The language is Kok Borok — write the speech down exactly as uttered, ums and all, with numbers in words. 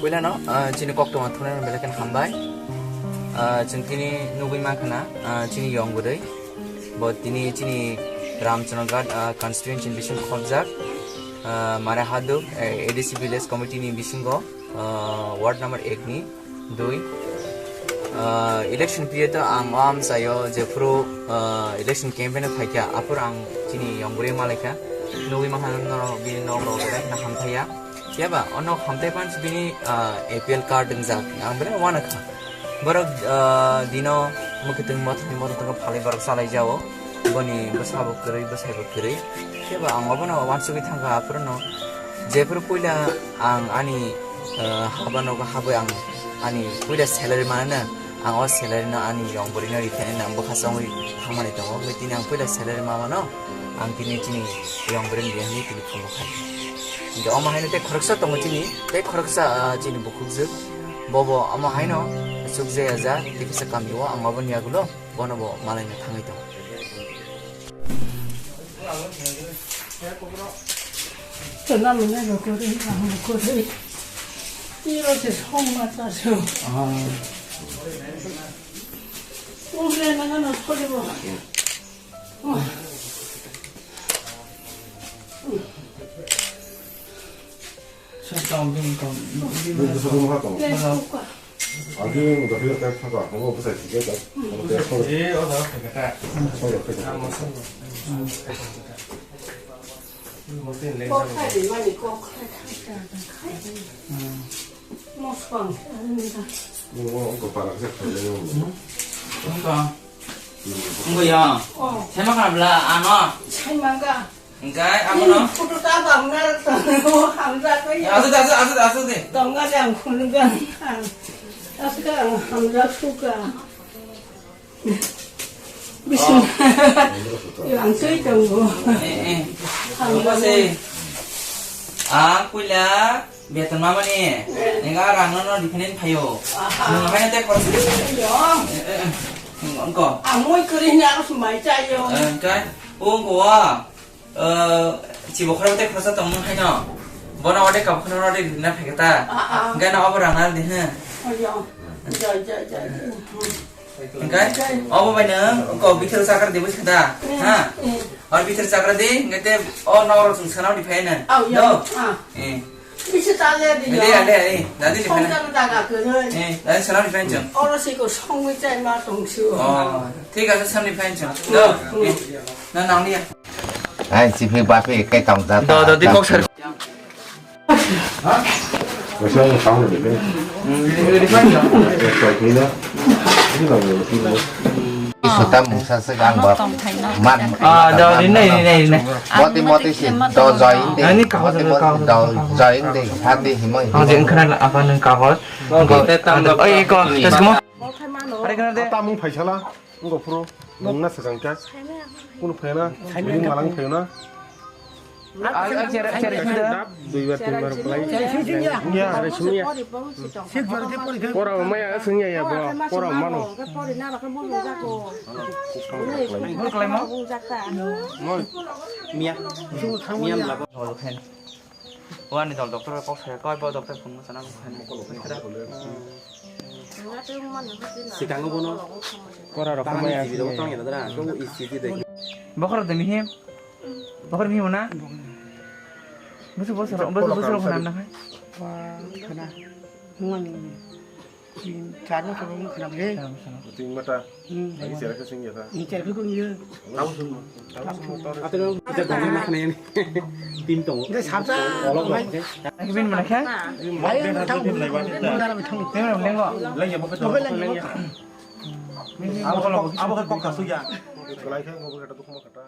Puilano, ah, chini koktwma thungnai belai kheno hambai. Ah, chwng tini nugwi mankha na, ah, chini yong bwrwi. Bo tini chini Ramchandraghat, ah, constituency ni bising khobjak, ah, Mare Haduk, eh, A D C village committee ni bisingo, ah, ward number ek ni dui. Ah, election period o ang o amchaio jephuru, ah, election campaign o phaikha, aphuru ang chini yong bwrwi malaikha. Nugwi mankha norok bini nok rok belai kheno hamthaiya. Phiya ba, o nok hamtai phano bini, ah, A P L card wngjak. Ang belai uanakha. Borok, ah, dino mwkhwtwng mothani mothani phalwi borok chalaijao. Boni bwsabo kwrwi, bwsaibo kwrwi. Phiya ba, ang obono uansugwi thangkha, aphuru no. Jephuru puila ang ani, ah, haba nogo habwi ang ani puila salary manana, ang o salary no ani yong bwrwi no rithani nang bwkha chongwi thangmani tongo. Tini ang puila salary mamano. Ang tini chini yong bwrwi ni bihikni tini phunukha. Hingke omo haino tei khoroksa tongo chini, tei khoroksa, ah, chini bukhukjwk. Bobo omo haino chukjaya ja, tei kisa kamio ang obo ni yagulo, bono bo malaina thangwi tongo. Tena mene rokore, ang rokore. Tiro se song mata se. Ah. Ungre na na thori bo. Wngkha. Wngkha ya. Oh. Saimankha bla ano. Saimankha. Hingkai amo no. Photo ta bang na tong hamjak koi. Asu de, asu, asu de, asu de. Tongga jang khulga. Asu ka hamjak suka. Bisu. Yang soi tonggo. Eh, eh. Hamjak. Ang puila. Beton mamani, neng a rang no no diphanin phaio. Aha. Nung haino tei khoroksa. Yo. Eh, eh, eh. Nung angko. Amoi kuri ni aro sumai chayo. Eh, angkai. O angko wa. Eh, chibo khorok tei khoroksa tong nung haino. Bono ode kap khorok ode rina pheketa. Ah, ah. Angkai no obo rang na di he. Oh, yo. Ja, ja, ja, ja. Hingkai, obo bai nung, kok bithir chakra di busi kata, ha? Eh. Or bithir chakra di, hingkai te, o noro chung sanau di phai nung. Au, ya. Do? Ah. Eh. Bisi tale di. Ade, ade, ade. Dadi di phai nung. Songkar daga kene. Eh, dadi sanau di phai chung. Oro si ko songwi chai ma tong su. Oh, thik ase, sanau di phai chung. Do? Hmm. Eh. Na, nang dia. Ai, si phi ba phi kai tong da. Do, do, di kok sar. Sota mungsa se gang ba man. Ah, da, ri nai, ri nai, ri nai. Moti moti si do join de. Ani kahoj, moti moti kahoj, do kahoj. Join de. Hati himoi. Ah, jeng khna apa nang kahoj. Oi, ko, tes kumo. Are khna de. Tamung phaisala. Wngkha phuru, nwng na swkang kha. Kunu phai na, bini malang phai na. Dui bar, tin bar belai. Ya, are sumya. Pora maya swngya ya bo, pora mano. Miya. Miya mlabo. Wani dol doctor kok saya koi bo doctor phone mo sana ko khan. Sikango bono kora rok maya tong ya dara ko E C G de. Bokor de mihi. Bokor mihi na. Busu busu busu busu na na. Wa kana. Ngan. Tin, char bosor wng khna ble. Tin mata. Hmm. Lagi chera khe sing ya ta. Ni chera khe kung ye. Atero kita dong ma khna ni. Tim tong. Nde sabsa. Olok lok. Bin mana khe? Bai thang. Bin lai ba. Bin dara thang. Bin lengo. Lai ya mo khe. Mo khe lai ya. Abo abo kok kasu ya. Lai khe mo khe ta dukma kata.